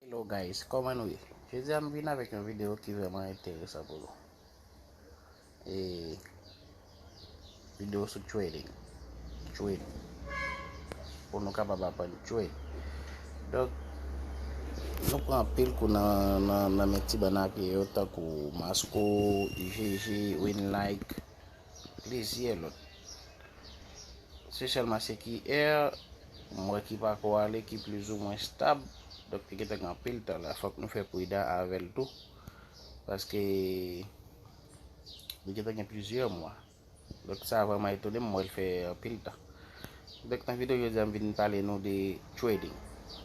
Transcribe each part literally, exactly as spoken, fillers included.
Hello guys, kòman nou ye? Jodi a m vin avèk yon videyo ki vrèman enteresan pou nou. E videyo sou trading. Trade. Pou nou kapab aprann trade. Donk, nou pran anpil kou nan, nan, nan men ti bann apye yo, tankou Masco, I G G, Winlike, plizyè lòt. Se sèlman se ki è, m wè ki pako ale, ki plizoumwen stab. Donk, li gentan gen anpil tan la. Fòk nou fè pridan avè l tou. Paske li gentan gen plizyè mwa. Donk, sa vrèman etone m, m wè l fè anpil tan. Donk, nan videyo jodi a, m vin pale nou de trading.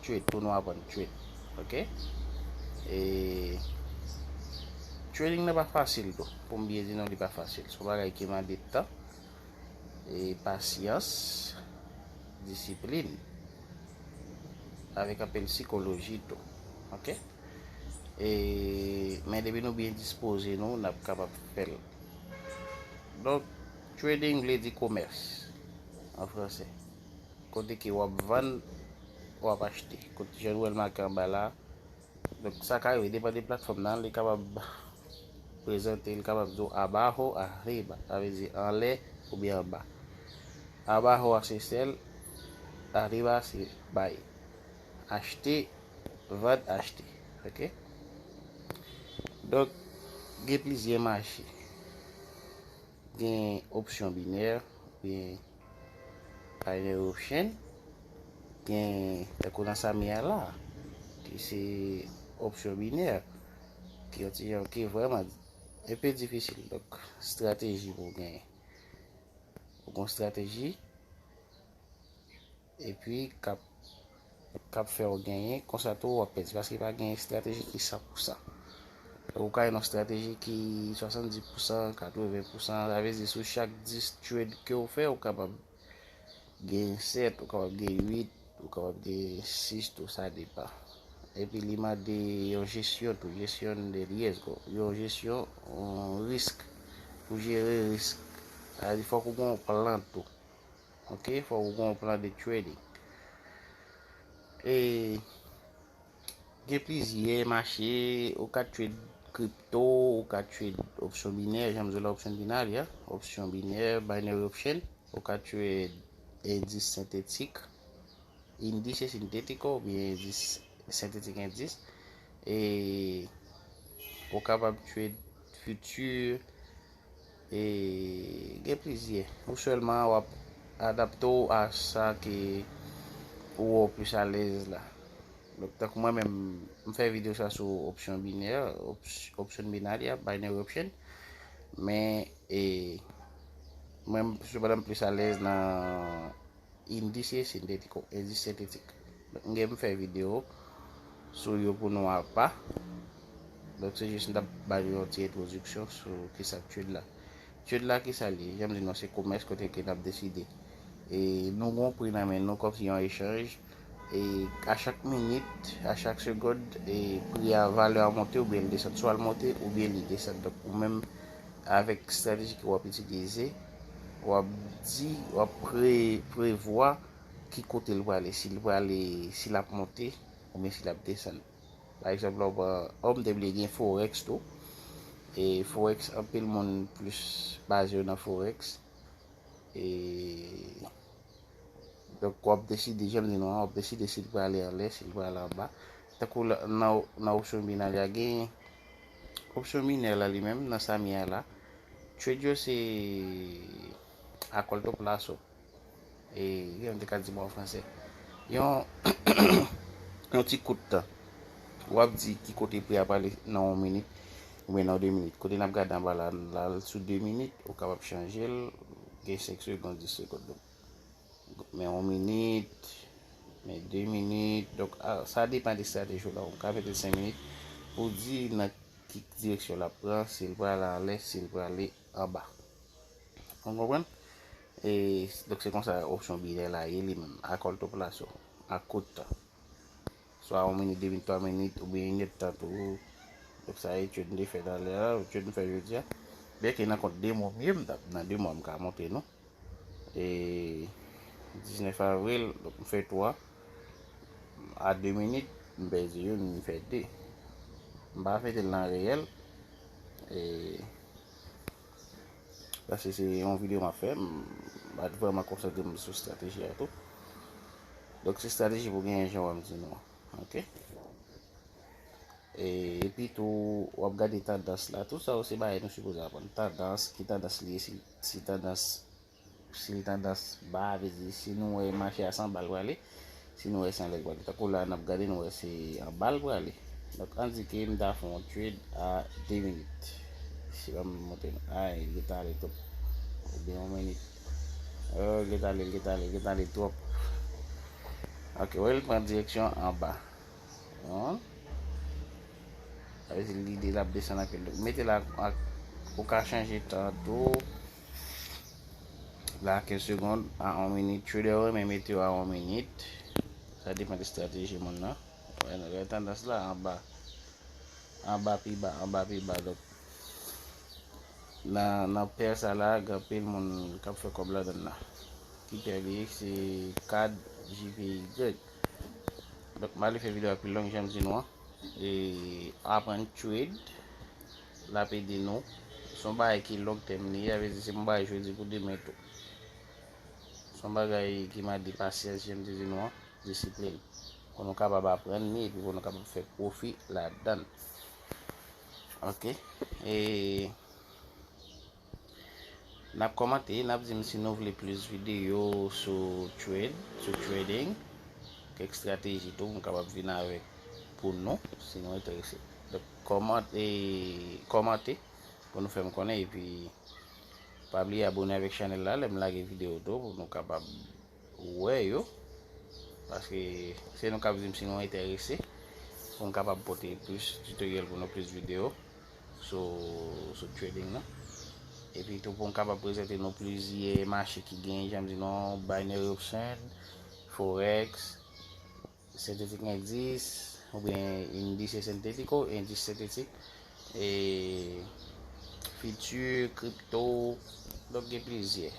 Trade, pou nou aprann trade. Oke? E trading nan pa fasil tou. Pou m byen di nou, li pa fasil. Se yon bagay ki mande tan, e pasyans, disiplin, avèk anpil sikoloji tou. Oke? E, men depi nou byen dispoze nou, n ap kapab fè l. Donk, trading vle di komès, an fransè. Kote ke w ap vann, w ap achte. Kote jan nou wè l make anba la. Donk, sa ka rive, depann de platfòm nan, li kapab prezante, li kapab di w abajo, arriba, sa vle di anlè oubyen anba. Abajo a se sèl, arriba se bay. Achte, vann, achte. Oke? Donk, gen plizyè mache. Gen opsyon binè, oubyen binary option, gen tankou nan sa m ye a la, ki se opsyon binè, ki yon ti jan, ki vrèman enpe difisil. Donk, estrateji pou w genyen. Ou gen yon estrateji, epi k ap, k ap fè w genyen, konsa tou w ap pèdi, paske pa gen estrateji ki san pou san. Ou ka gen yon estrateji ki swasanndis pou san, katreven pou san, sa vle di sou chak dis trade ke w fè, ou kapab gen sèt, ou kapab gen uit, ou kapab gen sis tou, sa depann. Epi li mande yon jesyon tou, jesyon de riesgo, yon jesyon, yon risk, pou jere risk. Sa vle di fòk ou gen yon plan tou. Oke, fòk ou gen yon plan de trading. E gen plizyè mache, ou ka trade kripto, ou ka trade opsyon binè, jan m di w la, opsyon binè, opsyon binè, binary option, ou ka trade endis sentetik, índice sintético oubyen endis, sentetik endis. E ou kapab trade future, e gen plizyè. Ou sèlman w ap adapte w a sa ke ou wè w plis alèz la. Donk, tankou mwen menm, m fè videyo sa sou opsyon binè, ops-, opsyon binarya, binary option. Men, e, mwen, sepandan, m plis alèz nan índice sintético, endis sentetik. Donk, m gen pou m fè videyo sou yo pou nou apa. Donk, se jis m t ap ba nou yon ti entwodiksyon sou kisa k trade la. Trade la, kisa l ye? Jan m di nou, se komès kote ke n ap deside. E nou gen yon pri nan men nou kòmsi yon echanj. E a chak minit, a chak segond, e pri a, valè a monte oubyen l desann. Swa l monte oubyen li desann. Donk, ou menm, avèk estrateji ke w ap itilize, w ap di, w ap pre-, prevwa ki kote l prale, si l prale, si l ap monte, oubyen si l ap desann. Pa egzanp, lè w pran, o, m te bliye gen Forex tou. E Forex, anpil moun plis baze yo nan Forex. E donk, w ap deside, jan m di nou an, w ap deside si l prale anlè, si l prale anba. Tankou la, nan, nan opsyon binè a, gen opsyon binè la li menm, nan sa m ye a la. Trade yo se a corto plazo. E, jan m te ka di bon an fransè. Yon, yon ti kout tan. W ap di ki kote pri a prale nan yon minit, oubyen nan de minit. Kote n ap gade anba la, l al sou de minit, ou kapab chanje l, gen senk segond, dis segond. Donk, men yon minit, men de minit. Donk, a, sa depann de estrateji w la. Ou ka mete l senk minit pou w di nan ki direksyon l ap pran, si l prale anlè, si l prale anba. Ou konprann? E, donk, se konsa opsyon binè la ye li menm, a corto plazo, a kout tan. Swa yon minit, de minit, twa minit, oubyen inèdtan tou. Donk, sa etid m te fè talè a, etid m fè jodi a. Byenke nan kont de mwa m ye, m t ap, nan de mwa m ka montre nou. E diznèf avril, donk, m fè twa a de minit, M pèdi youn, m fè de. M pa fete l nan reyèl. E, paske se yon videyo m ap fè, m pa t vrèman konsantre m sou estrateji a tou. Donk, se estrateji pou genyen jan w ap di nou an. Ok? E, epi tou, w ap gade tandans la. Tou sa yo se bagay nou sipoze aprann. Tandans, ki tandans li ye, si, si tandans, si l tandans ba, vle di, si nou wè mache a se anba l prale, si nou wè se anlè l prale. Tankou la, n ap gade, nou wè se anba l prale. Donk, ann di ke m ta fè yon trade a de minit. Si pa m montre nou. Ay, li gentan ale twòp. Oubyen yon minit. Oh, li gentan ale, li gentan ale, li gentan ale twòp. Ok, wè, l pran direksyon anba. Bon. Sa vle di lide l ap desann anpil. Donk, mete la ak, ou ka chanje tan tou. La kenz segonn a yon minit. Trader yo renmen mete yo a yon minit. Sa depann de estrateji moun nan. Wè, wè tandans la anba. Anba pi ba, anba pi ba. Donk, nan, nan pè sa la, gen anpil moun k ap fè kòb ladan l la. Ki pè li ye, se kad J P Y. Donk, m ale fè videyo a pi long, jan m di nou an. E aprann trade, l ap ede nou. Se yon bagay ki long tèm li ye, sa vle di se pa yon bagay jodi pou demen tou. Se yon bagay ki mande pasyans, jan m te di nou an, disiplin. Pou nou kapab aprann li, epi pou nou kapab fè pwofi ladan l. Ok? E n ap kòmante, n ap di m si nou vle plis videyo sou trade, sou trading, kèk estrateji tou pou m kapab vin avèk pou nou, si nou enterese. Donk, kòmante, kòmante pou nou fè m konnen, epi pa bliye abone avèk chanèl la, lè m lage videyo tou, pou nou kapab wè yo. Paske se nou k ap di m si nou enterese, pou m kapab pote plis tutoriel pou nou, plis videyo sou, sou trading nan. Epi tou pou m kapab prezante nou plizyè mache ki gen, jan m di nou an, binary option, forex, sentetik endis, oubyen endis e sentetiko, endis sentetik, e fiti, kripto, donk gen plizyè.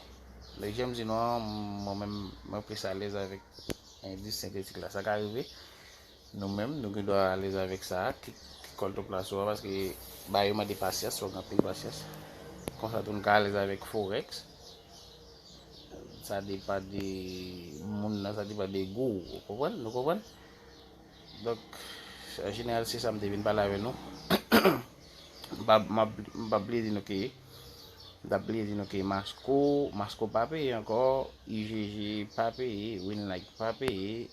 Donk, jan m di nou an, mwen menm, mwen plis alèz avèk endis sentetik la. Sa ka rive, nou menm, nou gen dwa alèz avèk sa, ki, ki kòl tou plas ou a, paske bagay yo mande pasyans, fòk gen anpil pasyans. Konsa tou, nou ka alèz avèk forex. Sa depann de moun nan, sa depann de gou w, ou konprann? Nou konprann? Donk, an jeneral, se sa m te vin pale avè nou. M pa, m ap, m pa bliye di nou ke, m t ap bliye di nou ke Masco, Masco pa peye ankò, I G G pa peye, Winlight pa peye,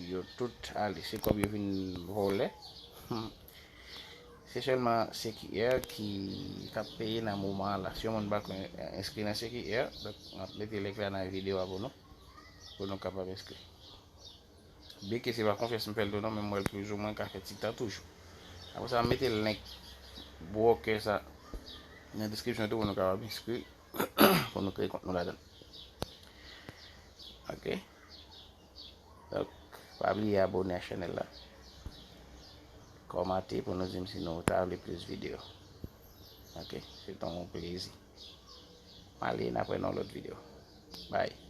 yo tout ale. Se kòb yo vin vòlè. Se sèlman C Q R ki, k ap peye nan moman an la. Si yon moun pa ko enskri nan C Q R, donk, m ap mete link la nan videyo a pou nou, pou nou kapab enskri. Byenke se pa konfyans m fè l tou non, men m wè l plizoumwen ka fè ti tan toujou. Apre sa, m mete link broker sa nan deskripsyon tou pou nou kapab enskri, pou nou kreye kont nou ladan l. Ok? Donk, pa bliye abone a chanèl la. Kòmante pou nou di m si nou ta vle plis videyo. Ok? Se t on plezi. M ale, n ap wè nan lòt videyo. Bye.